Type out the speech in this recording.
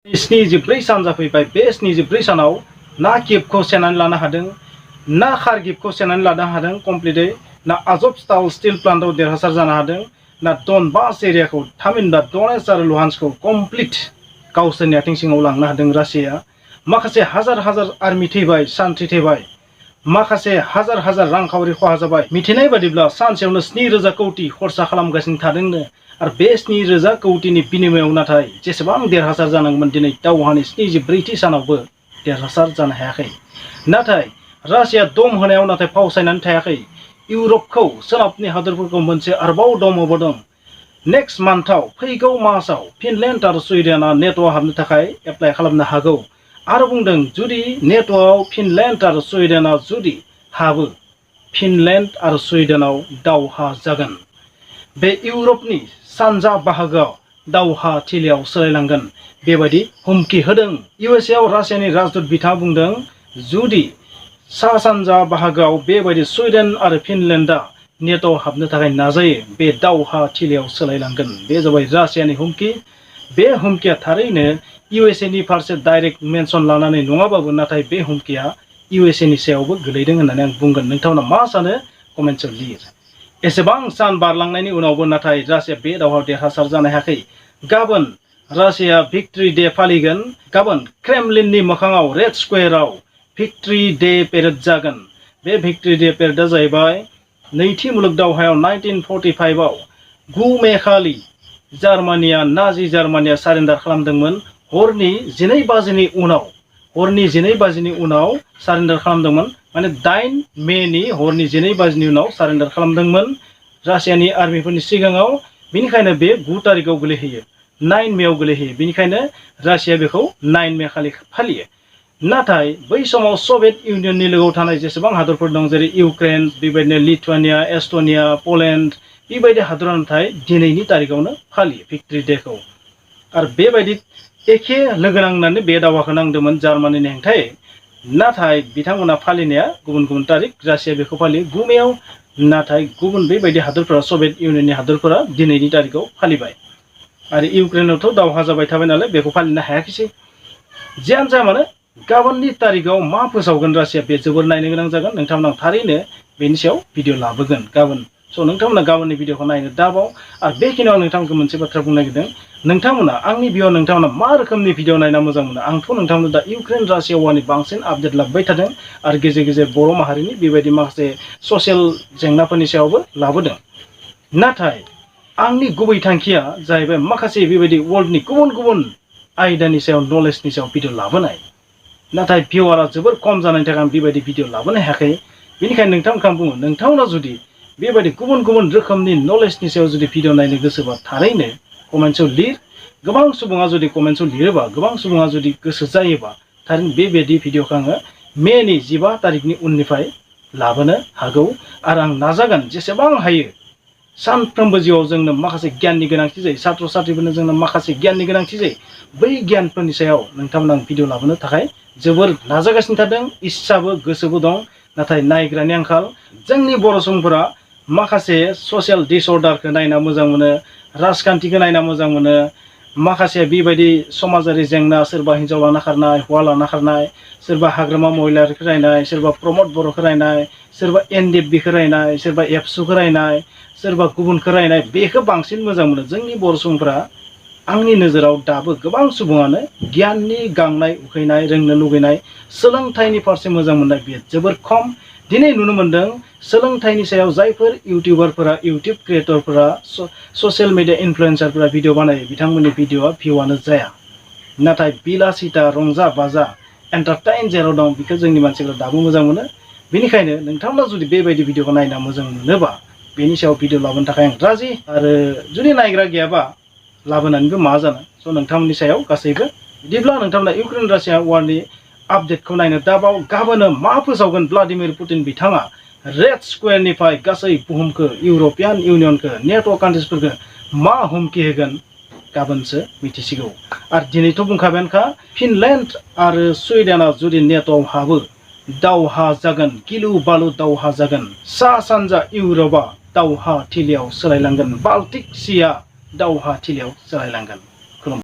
74 सान जाफैबाय बे 74 सानाव ना गिफ्टखौ सेनानै लानो हादों ना खार गिफ्टखौ सेनानै लानो हादों कमप्लिटै ना आजबस्ताल स्टिल प्लान्टआव देरहासार जानो हादों ना डनबास एरियाखौ थामहिनबा डनेट्स्क आरो लुहान्स्कखौ कमप्लिट गावसोरनि आथिं सिङाव लांनो हादों रासिया माखासे हाजार हाजार आर्मि थैबाय सान्थ्रि थैबाय माखासे हाजार हाजार रांखावरि खहा जाबाय मिथिनाय बादिब्ला सानसेयावनो 7,000 कोटी खरसा खालामगासिनो थादोंनो आरो बे 7,000 कोटीनि बिनिमयाव नाथाय जेसेबां देरहासार जानांगौमोन दिनै दावहानि 74थि सानावबो देरहासार जानो हायाखै नाथाय रासिया दम होनायाव नाथाय फावसायनानै थायाखै इउरपखौ सोनाबनि हादोरफोरखौ मोनसे आरोबाव दम होबावदों नेक्स्ट मान्थआव फैगौ मासाव फिनलेन्ड आरो सुइडेनआ नेट'आव हाबनो थाखाय एप्लाइ खालामनो हागौ आरो बुंदों जुदि नेट'आव फिनलेन्ड आरो सुइडेनआ जुदि हाबो फिनलेन्ड आरो सुइडेनआव दावहा जागोन बे इउरपनि सानजा बाहागोआव दावहा थिलियाव सोलायलांगोन बेबायदि हुमखि होदों इउएसएआव रासियानि राजदूत बिथाङा बुंदों जुदि सा सानजा बाहागोआव बेबायदि सुइडेन आरो फिनलेन्डआ नेट'आव हाबनो थाखाय नाजायो बे दावहा थिलियाव सोलायलांगोन बे जाबाय रासियानि हुमखि बे हुमखिया थारैनो इउएसएनि फारसे डाइरेक्ट मेनसन लानानै नङाबाबो नाथाय बे हुमखिया इउएसएनि सायावबो गोलैदों होननानै आं बुंगोन नोंथांमोना मा सानो कमेन्टआव लिर एसेबां सान बारलांनायनि उनावबो नाथाय रासिया बे दावहायाव देरहासार जानो हायाखै गाबोन रासिया भिक्ट्रि डे फालिगोन गाबोन क्रेमलिननि मोखाङाव रेड स्क्वेराव भिक्ट्रि डे पेरेड जागोन बे भिक्ट्रि डे पेरेडआ जाहैबाय नैथि मुलुग दावहायाव 1945आव 9 मे खालि जार्मानिया नाजी जार्मानिया सारेन्डार खालामदोंमोन हरनि 12 बाजिनि उनाव सारेन्डार खालामदोंमोन माने 8 मेनि हरनि 12 बाजिनि उनाव सारेन्डार खालामदोंमोन रासियानि आर्मिफोरनि सिगाङाव बेनिखायनो बे 9 तारिखआव गोलैहैयो 9 मेआव गोलैहैयो बेनिखायनो रासिया बेखौ 9 मे खालि फालियो नाथाय बै समाव सभियेट इउनियननि लोगोआव थानाय जेसेबां हादरफोर दं जेरै इउक्रेन बेबायदिनो लिथुआनिया एस्टनिया पोलेन्ड बेबायदि हादरा नाथाय दिनैनि तारिखआवनो फालियो भिक्ट्रि डेखौ आरो बेबायदि एखे लोगो नांनानै बे दावहाखौ नांदोंमोन जार्मानिनि हेंथायै नाथाय बिथांमोना फालिनाया गुबुन गुबुन तारिख रासिया बेखौ फालियो 9 मेआव नाथाय गुबुन बेबायदि हादरफोरा सभियेट इउनियननि हादरफोरा दिनैनि तारिखआव फालिबाय आरो इउक्रेनावथ' दावहा जाबाय थाबाय नालाय बेखौ फालिनो हायाखैसै जियानो जाया मानो गाबोननि तारिखआव मा फोसावगोन रासिया बे जोबोर नायनो गोनां जागोन नोंथांमोना थारैनो बेनि सायाव भिडिअ लाबोगोन गाबोन स' नोंथांमोना गाबोननि भिडिअखौ नायनो दाबाव आरो बेखिनियाव आं नोंथांमोनखौ मोनसे बाथ्रा बुंनो नागिरदों नोंथांमोना आंनि भिडिअ नोंथांमोना मा रोखोमनि भिडिअ नायना मोजां मोनो आंथ' नोंथांमोन दा इउक्रेन रासिया वारनि बांसिन आपडेट लाबोबाय थादों आरो गेजेर गेजेर बर' माहारिनि बेबायदि माखासे ससियेल जेंनाफोरनि सायावबो लाबोदों नाथाय आंनि गुबै थांखिया जाहैबाय माखासे बेबायदि वर्ल्डनि गुबुन गुबुन आयदानि सायाव नलेजनि सायाव भिडिअ लाबोनाय नाथाय भिउआरा जोबोर खम जानायनि थाखाय आं बेबायदि भिडिअ लाबोनो हायाखै बेनिखायनो नोंथांमोनखौ आं बुङो नोंथांमोना जुदि बेबायदि गुबुन गुबुन रोखोमनि नलेजनि सायाव जुदि भिडिअ नायनो गोसोबा थारैनो कमेन्ट्सआव लिर गोबां सुबुङा जुदि कमेन्ट्सआव लिरोबा गोबां सुबुङा जुदि गोसो जायोबा थारैनो बेबायदि भिडिअखौ आङो मेनि 15 तारिखनि उननिफ्राय लाबोनो हागौ आरो आं नाजागोन जेसेबां हायो सानफ्रोमबो जिउआव जोंनो माखासे गियाननि गोनांथि जायो सात्र साथ्रिफोरनो जोंनो माखासे गियाननि गोनांथि जायो बै गियानफोरनि सायाव नोंथांमोना आं भिडिअ लाबोनो थाखाय जोबोर नाजागासिनो थादों इस्साबो गोसोबो दं नाथाय नायग्रानि आंखाल जोंनि बर' सुबुंफोरा माखासे ससियेल डिसअर्डारखौ नायना मोजां मोनो राजखान्थिखौ नायना मोजां मोनो माखासे बेबायदि समाजारि जेंना सोरबा हिन्जाव लाना खारनाय हौवा लाना खारनाय सोरबा हाग्रामा महिलारिखौ रायनाय सोरबा प्रमद बर'खौ रायनाय सोरबा एनडिएफबिखौ रायनाय सोरबा एबसुखौ रायनाय सोरबा गुबुनखौ रायनाय बेखौ बांसिन मोजां मोनो जोंनि बर' सुबुंफोरा आंनि नोजोराव दाबो गोबां सुबुङानो गियाननि गांनाय उखैनाय रोंनो लुगैनाय सोलोंथाइनि फारसे मोजां मोननाय बेयो जोबोर खम दिनै नुनो मोन्दों सोलोंथाइनि सायाव जायफोर इउटिउबारफोरा इउटिउब क्रिएटरफोरा ससियेल मिडिया इनफ्लुएन्सारफोरा भिडिअ बानायो बिथांमोननि भिडिअआ भिउआनो जाया नाथाय बिलासिता रंजा बाजा एन्टारटेइन जेराव दं बेखौ जोंनि मानसिफोरा दाबो मोजां मोनो बेनिखायनो नोंथांमोना जुदि बेबायदि भिडिअखौ नायना मोजां मोनोबा बेनि सायाव भिडिअ लाबोनो थाखाय आं राजि आरो जुदि नायग्रा गैयाबा लाबोनानैबो मा जानो स' नोंथांमोननि सायाव गासैबो बिदिब्ला नोंथांमोना इउक्रेन रासिया वारनि आपडेटखौ नायनो दाबाव गाबोनो मा फोसावगोन भ्लादिमिर पुटिन बिथाङा रेड स्क्वेरनिफ्राय गासै बुहुमखौ इउरपियान इउनियनखौ नेट' कान्ट्रिसफोरखौ मा हुमखि होगोन गाबोनसो मिथिसिगौ आरो दिनैथ' बुंखाबायानोखा फिनलेन्ड आरो सुइडेना जुदि नेट'आव हाबो दावहा जागोन गिलु बालु दावहा जागोन सा सानजा इउरपआ दावहा थिलियाव सोलायलांगोन बाल्टिक सीआ दावहा थिलियाव सोलायलांगोन